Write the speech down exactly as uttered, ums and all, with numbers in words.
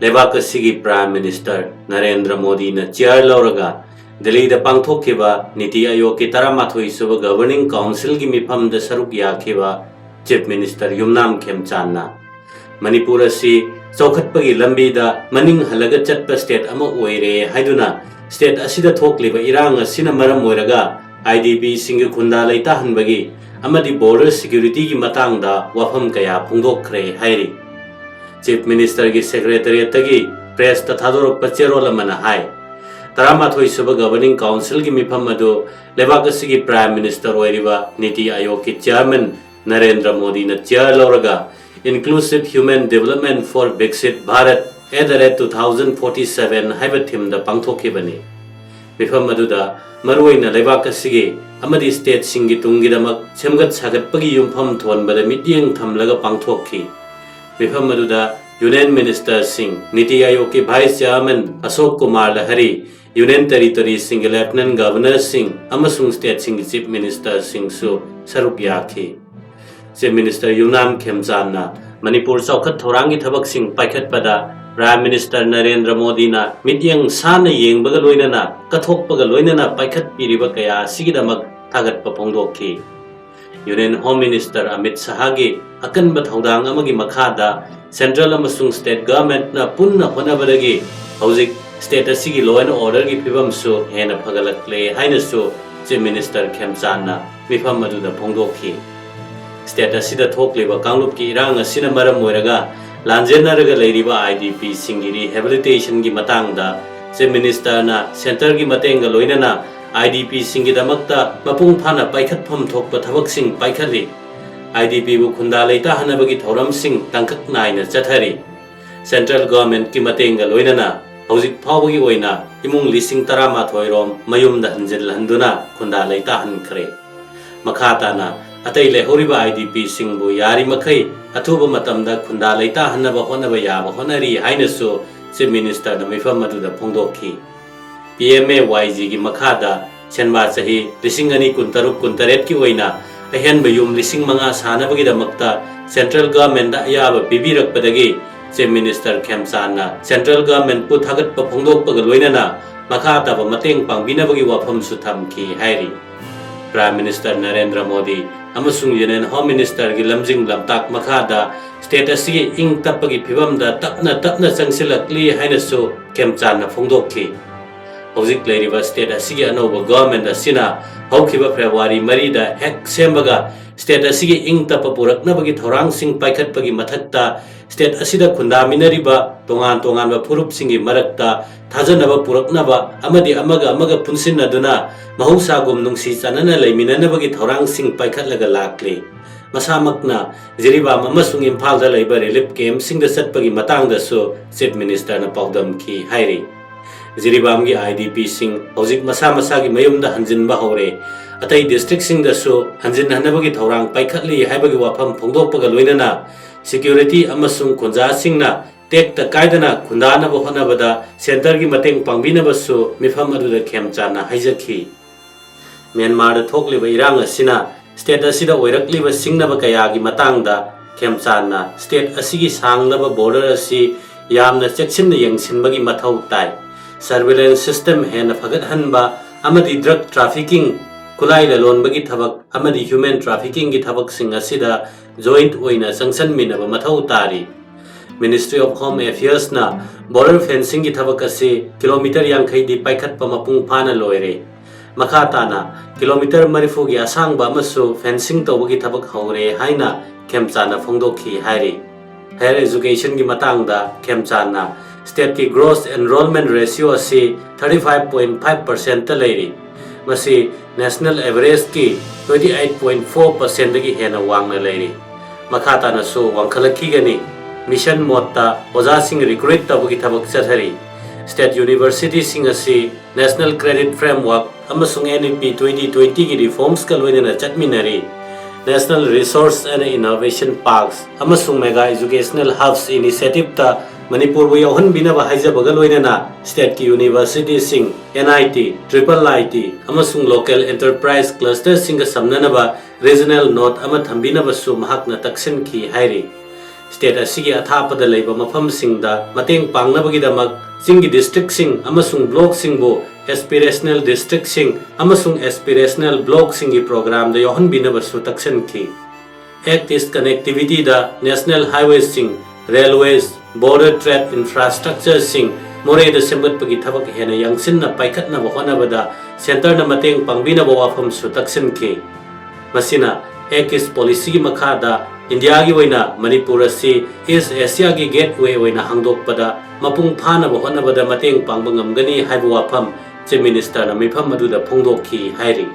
ꯂꯩꯕꯥꯛ ꯑꯁꯤꯒꯤ Prime Minister Narendra ꯃꯣꯗꯤꯅ ꯆꯤꯌꯥꯔ ꯂꯧꯔꯒ ꯗꯤꯜꯂꯤꯗ ꯄꯥꯡꯊꯣꯛꯈꯤꯕ ꯅꯤꯇꯤ ꯑꯥꯌꯣꯒꯀꯤ ꯇꯔꯥꯃꯥꯊꯣꯏ ꯁꯨꯕ Governing Councilꯒꯤ ꯃꯤꯐꯝꯗ ꯁꯔꯨꯛ ꯌꯥꯈꯤꯕ Chief Minister ꯌꯨꯝꯅꯥꯝ ꯈꯦꯝꯆꯥꯟꯅ ꯃꯅꯤꯄꯨꯔ ꯑꯁꯤ ꯆꯥꯎꯈꯠꯄꯒꯤ ꯂꯝꯕꯤꯗ ꯃꯅꯤꯡ ꯍꯜꯂꯒ ꯆꯠꯄ state ꯑꯃ ꯑꯣꯏꯔꯦ ꯍꯥꯏꯗꯨꯅ state ꯑꯁꯤꯗ ꯊꯣꯛꯂꯤꯕ ꯏꯔꯥꯡ ꯑꯁꯤꯅ ꯃꯔꯝ ꯑꯣꯏꯔꯒ IDPꯁꯤꯡꯒꯤ ꯈꯨꯟꯗꯥ ꯂꯩꯇꯥꯍꯟꯕꯒꯤ ꯑꯃꯗꯤ border securityꯒꯤ ꯃꯇꯥꯡꯗ ꯋꯥꯐꯝ ꯀꯌꯥ ꯐꯣꯡꯗꯣꯛꯈ꯭ꯔꯦ ꯍꯥꯏꯔꯤ꯫ Chief Ministerꯒꯤ Secretariatꯇꯒꯤ pressꯇ ꯊꯥꯗꯣꯔꯛꯄ ꯆꯦꯔꯣꯜ ꯑꯃꯅ ꯍꯥꯏ, ꯇꯔꯥꯃꯥꯊꯣꯏ ꯁꯨꯕ Governing Councilꯒꯤ ꯃꯤꯐꯝ ꯑꯗꯨ ꯂꯩꯕꯥꯛ ꯑꯁꯤꯒꯤ Prime Minister ꯑꯣꯏꯔꯤꯕ ꯅꯤꯇꯤ ꯑꯥꯌꯣꯒꯀꯤ Chairman ꯅꯔꯦꯟꯗ꯭ꯔ ꯃꯣꯗꯤꯅ ꯆꯤꯌꯥꯔ ꯂꯧꯔꯒ Inclusive Human Development for Viksit Bharat at the rate two thousand forty seven ꯍꯥꯏꯕ themeꯗ ꯄꯥꯡꯊꯣꯛꯈꯤꯕꯅꯤ꯫ ꯃꯤꯐꯝ ꯑꯗꯨꯗ ꯃꯔꯨꯑꯣꯏꯅ ꯂꯩꯕꯥꯛ ꯑꯁꯤꯒꯤ ꯑꯃꯗꯤ stateꯁꯤꯡꯒꯤ ꯇꯨꯡꯒꯤꯗꯃꯛ ꯁꯦꯝꯒꯠ ꯁꯥꯒꯠꯄꯒꯤ ꯌꯨꯝꯐꯝ ꯊꯣꯟꯕꯗ ꯃꯤꯠꯌꯦꯡ ꯊꯝꯂꯒ ꯄꯥꯡꯊꯣꯛꯈꯤ꯫ ꯃꯤꯐꯝ ꯑꯗꯨꯗ Union Ministerꯁꯤꯡ, ꯅꯤꯇꯤ ꯑꯥꯌꯣꯒꯀꯤ Vice Chairman ꯑꯁꯣꯛ ꯀꯨꯃꯥꯔ ꯂꯍꯔꯤ, Union Territoryꯁꯤꯡꯒꯤ Lieutenant Governorꯁꯤꯡ ꯑꯃꯁꯨꯡ stateꯁꯤꯡꯒꯤ Chief Ministerꯁꯤꯡꯁꯨ ꯁꯔꯨꯛ ꯌꯥꯈꯤ꯫ Chief Minister ꯌꯨꯝꯅꯥꯝ ꯈꯦꯝꯆꯥꯟꯅ ꯃꯅꯤꯄꯨꯔ ꯆꯥꯎꯈꯠ ꯊꯧꯔꯥꯡꯒꯤ ꯊꯕꯛꯁꯤꯡ ꯄꯥꯏꯈꯠꯄꯗ Prime Minister ꯅꯔꯦꯟꯗ꯭ꯔ ꯃꯣꯗꯤꯅ ꯃꯤꯠꯌꯦꯡ ꯁꯥꯟꯅ ꯌꯦꯡꯕꯒ ꯂꯣꯏꯅꯅ ꯀꯠꯊꯣꯛꯄꯒ ꯂꯣꯏꯅꯅ ꯄꯥꯏꯈꯠꯄꯤꯔꯤꯕ ꯀꯌꯥ ꯑꯁꯤꯒꯤꯗꯃꯛ ꯊꯥꯒꯠꯄ ꯐꯣꯡꯗꯣꯛꯈꯤ꯫ Union Home Minister ꯑꯃꯤꯠ ꯁꯍꯥꯒꯤ ꯑꯀꯟꯕ ꯊꯧꯗꯥꯡ ꯑꯃꯒꯤ ꯃꯈꯥꯗ central ꯑꯃꯁꯨꯡ state governmentꯅ ꯄꯨꯟꯅ ꯍꯣꯠꯅꯕꯗꯒꯤ ꯍꯧꯖꯤꯛ state ꯑꯁꯤꯒꯤ law and orderꯒꯤ ꯐꯤꯕꯝꯁꯨ ꯍꯦꯟꯅ ꯐꯒꯠꯂꯛꯂꯦ ꯍꯥꯏꯅꯁꯨ Chief Minister ꯈꯦꯝꯆꯥꯟꯅ ꯃꯤꯐꯝ ꯑꯗꯨꯗ ꯐꯣꯡꯗꯣꯛꯈꯤ꯫ State ꯑꯁꯤꯗ ꯊꯣꯛꯂꯤꯕ ꯀꯥꯡꯂꯨꯞꯀꯤ ꯏꯔꯥꯡ ꯑꯁꯤꯅ ꯃꯔꯝ ꯑꯣꯏꯔꯒ ꯂꯥꯟꯖꯦꯟꯅꯔꯒ ꯂꯩꯔꯤꯕ IDPꯁꯤꯡꯒꯤ rehabilitationꯒꯤ ꯃꯇꯥꯡꯗ Chief Ministerꯅ centreꯒꯤ ꯃꯇꯦꯡꯒ ꯂꯣꯏꯅꯅ IDPꯁꯤꯡꯒꯤꯗꯃꯛꯇ ꯃꯄꯨꯡ ꯐꯥꯅ ꯄꯥꯏꯈꯠꯐꯝ ꯊꯣꯛꯄ ꯊꯕꯛꯁꯤꯡ ꯄꯥꯏꯈꯠꯂꯤ꯫ IDPꯕꯨ ꯈꯨꯟꯗꯥ ꯂꯩꯇꯥꯍꯟꯅꯕꯒꯤ ꯊꯧꯔꯝꯁꯤꯡ ꯇꯥꯡꯀꯛ ꯅꯥꯏꯅ ꯆꯠꯊꯔꯤ꯫ Central governmentꯀꯤ ꯃꯇꯦꯡꯒ ꯂꯣꯏꯅꯅ ꯍꯧꯖꯤꯛ ꯐꯥꯎꯕꯒꯤ ꯑꯣꯏꯅ ꯏꯃꯨꯡ ꯂꯤꯁꯤꯡ ꯇꯔꯥꯃꯥꯊꯣꯏ ꯔꯣꯝ ꯃꯌꯨꯝꯗ ꯍꯟꯖꯤꯜꯍꯟꯗꯨꯅ ꯈꯨꯟꯗꯥ ꯂꯩꯇꯥꯍꯟꯈ꯭ꯔꯦ꯫ ꯃꯈꯥ ꯇꯥꯅ ꯑꯇꯩ ꯂꯩꯍꯧꯔꯤꯕ IDPꯁꯤꯡꯕꯨ ꯌꯥꯔꯤꯃꯈꯩ ꯑꯊꯨꯕ ꯃꯇꯝꯗ ꯈꯨꯟꯗꯥ ꯂꯩꯇꯥꯍꯟꯅꯕ ꯍꯣꯠꯅꯕ ꯌꯥꯕ ꯍꯣꯠꯅꯔꯤ ꯍꯥꯏꯅꯁꯨ Chief Ministerꯅ ꯃꯤꯐꯝ ꯑꯗꯨꯗ ꯐꯣꯡꯗꯣꯛꯈꯤ꯫ PMAY-Gꯒꯤ ꯃꯈꯥꯗ ꯁꯦꯟꯕꯥ ꯆꯍꯤ ꯂꯤꯁꯤꯡ ꯑꯅꯤ ꯀꯨꯟꯇꯔꯨꯛ ꯀꯨꯟꯇꯔꯦꯠꯀꯤ ꯑꯣꯏꯅ ꯑꯍꯦꯟꯕ ꯌꯨꯝ ꯂꯤꯁꯤꯡ ꯃꯉꯥ ꯁꯥꯅꯕꯒꯤꯗꯃꯛꯇ central governmentꯗ ꯑꯌꯥꯕ ꯄꯤꯕꯤꯔꯛꯄꯗꯒꯤ Chief Minister ꯈꯦꯝꯆꯥꯟꯅ Central Government ꯄꯨ ꯊꯥꯒꯠꯄ ꯐꯣꯡꯗꯣꯛꯄꯒ ꯂꯣꯏꯅꯅ ꯃꯈꯥ ꯇꯥꯕ ꯃꯇꯦꯡ ꯄꯥꯡꯕꯤꯅꯕꯒꯤ ꯋꯥꯐꯝꯁꯨ ꯊꯝꯈꯤ ꯍꯥꯏꯔꯤ꯫ Prime Minister ꯅꯔꯦꯟꯗ꯭ꯔ ꯃꯣꯗꯤ ꯑꯃꯁꯨꯡ Union Home Minister ꯒꯤ ꯂꯝꯖꯤꯡ ꯂꯝꯇꯥꯛ ꯃꯈꯥꯗ state ꯑꯁꯤꯒꯤ ꯏꯪ ꯇꯞꯄꯒꯤ ꯐꯤꯕꯝꯗ ꯇꯞꯅ ꯇꯞꯅ ꯆꯪꯁꯤꯜꯂꯛꯂꯤ ꯍꯥꯏꯅꯁꯨ ꯈꯦꯝꯆꯥꯟꯅ ꯐꯣꯡꯗꯣꯛꯈꯤ꯫ ꯍꯧꯖꯤꯛ ꯂꯩꯔꯤꯕ state ꯑꯁꯤꯒꯤ ꯑꯅꯧꯕ government ꯑꯁꯤꯅ ꯍꯧꯈꯤꯕ February ꯃꯔꯤꯗ ꯍꯦꯛ ꯁꯦꯝꯕꯒ state ꯑꯁꯤꯒꯤ ꯏꯪ ꯇꯞꯄ ꯄꯨꯔꯛꯅꯕꯒꯤ ꯊꯧꯔꯥꯡꯁꯤꯡ ꯄꯥꯏꯈꯠꯄꯒꯤ ꯃꯊꯛꯇ state ꯑꯁꯤꯗ ꯈꯨꯟꯗꯥꯃꯤꯟꯅꯔꯤꯕ ꯇꯣꯉꯥꯟ ꯇꯣꯉꯥꯟꯕ ꯐꯨꯔꯨꯞꯁꯤꯡꯒꯤ ꯃꯔꯛꯇ ꯊꯥꯖꯅꯕ ꯄꯨꯔꯛꯅꯕ ꯑꯃꯗꯤ ꯑꯃꯒ ꯑꯃꯒ ꯄꯨꯟꯁꯤꯟꯅꯗꯨꯅ ꯃꯍꯧꯁꯥꯒꯨꯝ ꯅꯨꯡꯁꯤ ꯆꯥꯟꯅꯅ ꯂꯩꯃꯤꯟꯅꯅꯕꯒꯤ ꯊꯧꯔꯥꯡꯁꯤꯡ ꯄꯥꯏꯈꯠꯂꯒ ꯂꯥꯛꯂꯤ꯫ ꯃꯁꯥꯃꯛꯅ ꯖꯤꯔꯤꯕꯥꯝ ꯑꯃꯁꯨꯡ ꯏꯝꯐꯥꯜꯗ ꯂꯩꯕ relief camp ꯁꯤꯡꯗ ꯆꯠꯄꯒꯤ ꯃꯇꯥꯡꯗꯁꯨ Chief Minister ꯅ ꯄꯥꯎꯗꯝꯈꯤ ꯍꯥꯏꯔꯤ꯫ ꯖꯤꯔꯤꯕꯥꯝꯒꯤ IDP ꯁꯤꯡ ꯍꯧꯖꯤꯛ ꯃꯁꯥ ꯃꯁꯥꯒꯤ ꯃꯌꯨꯝꯗ ꯍꯟꯖꯤꯟꯕ ꯍꯧꯔꯦ꯫ ꯑꯇꯩ district ꯁꯤꯡꯗꯁꯨ ꯍꯟꯖꯤꯟꯍꯟꯅꯕꯒꯤ ꯊꯧꯔꯥꯡ ꯄꯥꯏꯈꯠꯂꯤ ꯍꯥꯏꯕꯒꯤ ꯋꯥꯐꯝ ꯐꯣꯡꯗꯣꯛꯄꯒ ꯂꯣꯏꯅꯅ security ꯑꯃꯁꯨꯡ ꯈꯨꯟꯖꯥꯁꯤꯡꯅ ꯇꯦꯛꯇ ꯀꯥꯏꯗꯅ ꯈꯨꯟꯗꯥꯅꯕ ꯍꯣꯠꯅꯕꯗ centre ꯒꯤ ꯃꯇꯦꯡ ꯄꯥꯡꯕꯤꯅꯕꯁꯨ ꯃꯤꯐꯝ ꯑꯗꯨꯗ ꯈꯦꯝꯆꯥꯟꯅ ꯍꯥꯏꯖꯈꯤ꯫ ꯃ꯭ꯌꯥꯟꯃꯥꯔꯗ ꯊꯣꯛꯂꯤꯕ ꯏꯔꯥꯡ ꯑꯁꯤꯅ state ꯑꯁꯤꯗ ꯑꯣꯏꯔꯛꯂꯤꯕ ꯁꯤꯡꯅꯕ ꯀꯌꯥꯒꯤ ꯃꯇꯥꯡꯗ ꯈꯦꯝꯆꯥꯟꯅ state ꯑꯁꯤꯒꯤ ꯁꯥꯡꯂꯕ border ꯑꯁꯤ ꯌꯥꯝꯅ ꯆꯦꯛꯁꯤꯟꯅ ꯌꯦꯡꯁꯤꯟꯕꯒꯤ ꯃꯊꯧ ꯇꯥꯏ꯫ Surveillance system ꯍꯦꯟꯅ ꯐꯒꯠꯍꯟꯕ ꯑꯃꯗꯤ drug trafficking, ꯈꯨꯠꯂꯥꯏ ꯂꯂꯣꯟꯕꯒꯤ ꯊꯕꯛ ꯑꯃꯗꯤ human trafficking ꯒꯤ ꯊꯕꯛꯁꯤꯡ ꯑꯁꯤꯗ joint ꯑꯣꯏꯅ ꯆꯪꯁꯤꯟꯃꯤꯟꯅꯕ ꯃꯊꯧ ꯇꯥꯔꯤ꯫ Ministry of Home Affairs ꯅ border fencing ꯒꯤ ꯊꯕꯛ ꯑꯁꯤ kilometre ꯌꯥꯡꯈꯩꯗꯤ ꯄꯥꯏꯈꯠꯄ ꯃꯄꯨꯡ ꯐꯥꯅ ꯂꯣꯏꯔꯦ꯫ ꯃꯈꯥ ꯇꯥꯅ kilometre ꯃꯔꯤꯐꯨꯒꯤ ꯑꯁꯥꯡꯕ ꯑꯃꯁꯨ fencing ꯇꯧꯕꯒꯤ ꯊꯕꯛ ꯍꯧꯔꯦ ꯍꯥꯏꯅ ꯈꯦꯝꯆꯥꯟꯅ ꯐꯣꯡꯗꯣꯛꯈꯤ ꯍꯥꯏꯔꯤ꯫ Higher education ꯒꯤ ꯃꯇꯥꯡꯗ ꯈꯦꯝꯆꯥꯟꯅ state ꯀꯤ gross enrollment ratio ꯑꯁꯤ thirty five point five percent ꯇ ꯂꯩꯔꯤ꯫ ꯃꯁꯤ national average ꯀꯤ twenty eight point four percent ꯗꯒꯤ ꯍꯦꯟꯅ ꯋꯥꯡꯅ ꯂꯩꯔꯤ꯫ ꯃꯈꯥ ꯇꯥꯅꯁꯨ ꯋꯥꯡꯈꯠꯂꯛꯈꯤꯒꯅꯤ꯫ Mission mode ꯇ ꯑꯣꯖꯥꯁꯤꯡ recruit ꯇꯧꯕꯒꯤ ꯊꯕꯛ ꯆꯠꯊꯔꯤ꯫ State university ꯁꯤꯡ ꯑꯁꯤ National Credit Framework ꯑꯃꯁꯨꯡ N E P twenty twenty ꯒꯤ reforms ꯀ ꯂꯣꯏꯅꯅ ꯆꯠꯃꯤꯟꯅꯔꯤ꯫ National Resource and Innovation Parks ꯑꯃꯁꯨꯡ Mega Educational Hubs initiative ꯇ ꯃꯅꯤꯄꯨꯔꯕꯨ ꯌꯥꯎꯍꯟꯕꯤꯅꯕ ꯍꯥꯏꯖꯕꯒ ꯂꯣꯏꯅꯅ state ꯀꯤ university ꯁꯤꯡ, N I T, triple I T ꯑꯃꯁꯨꯡ local enterprise cluster ꯁꯤꯡꯒ ꯁꯝꯅꯅꯕ regional node ꯑꯃ ꯊꯝꯕꯤꯅꯕꯁꯨ ꯃꯍꯥꯛꯅ ꯇꯛꯁꯤꯟꯈꯤ ꯍꯥꯏꯔꯤ꯫ ꯁ꯭ꯇꯦꯠ ꯑꯁꯤꯒꯤ ꯑꯊꯥꯞꯄꯗ ꯂꯩꯕ ꯃꯐꯝꯁꯤꯡꯗ ꯃꯇꯦꯡ ꯄꯥꯡꯅꯕꯒꯤꯗꯃꯛ ꯆꯤꯡꯒꯤ ꯗꯤꯁꯇ꯭ꯔꯤꯛꯁꯤꯡ ꯑꯃꯁꯨꯡ ꯕ꯭ꯂꯣꯛꯁꯤꯡꯕꯨ ꯑꯦꯁꯄꯤꯔꯦꯁꯅꯦꯜ ꯗꯤꯁꯇ꯭ꯔꯤꯛꯁꯤꯡ ꯑꯃꯁꯨꯡ ꯑꯦꯁꯄꯤꯔꯦꯁꯅꯦꯜ ꯕ꯭ꯂꯣꯛꯁꯤꯡꯒꯤ ꯄ꯭ꯔꯣꯒ꯭ꯔꯥꯝꯗ ꯌꯥꯎꯍꯟꯕꯤꯅꯕꯁꯨ ꯇꯛꯁꯤꯟꯈꯤ꯫ ꯑꯦꯛꯇ ꯏꯁ ꯀꯅꯦꯛꯇꯤꯚꯤꯇꯤꯗ ꯅꯦꯁꯅꯦꯜ ꯍꯥꯏꯋꯦꯁꯤꯡ, ꯔꯦꯜꯋꯦꯁ, ꯕꯣꯔꯗꯔ ꯇ꯭ꯔꯦꯗ ꯏꯟꯐ꯭ꯔꯥꯁꯇ꯭ꯔꯛꯆꯔꯁꯤꯡ ꯃꯣꯔꯦꯗ ꯁꯦꯝꯒꯠꯄꯒꯤ ꯊꯕꯛ ꯍꯦꯟꯅ ꯌꯥꯡꯁꯤꯟꯅ ꯄꯥꯏꯈꯠꯅꯕ ꯍꯣꯠꯅꯕꯗ ꯁꯦꯟꯇꯔꯅ ꯃꯇꯦꯡ ꯄꯥꯡꯕꯤꯅꯕ ꯋꯥꯐꯝꯁꯨ ꯇꯛꯁꯤꯟꯈꯤ꯫ ꯃꯁꯤꯅ ꯑꯦꯛ ꯏꯁ ꯄꯣꯂꯤꯁꯤꯒꯤ ꯃꯈꯥꯗ ꯏꯟꯗꯤꯌꯥꯒꯤ ꯑꯣꯏꯅ ꯃꯅꯤꯄꯨꯔ ꯑꯁꯤ ꯏꯁ ꯑꯦꯁꯤꯌꯥꯒꯤ ꯒꯦꯠꯋꯦ ꯑꯣꯏꯅ ꯍꯥꯡꯗꯣꯛꯄꯗ ꯃꯄꯨꯡ ꯐꯥꯅꯕ ꯍꯣꯠꯅꯕꯗ ꯃꯇꯦꯡ ꯄꯥꯡꯕ ꯉꯝꯒꯅꯤ ꯍꯥꯏꯕ ꯋꯥꯐꯝ ꯆꯤꯐ ꯃꯤꯅꯤꯁꯇꯔꯅ ꯃꯤꯐꯝ ꯑꯗꯨꯗ ꯐꯣꯡꯗꯣꯛꯈꯤ ꯍꯥꯏꯔꯤ꯫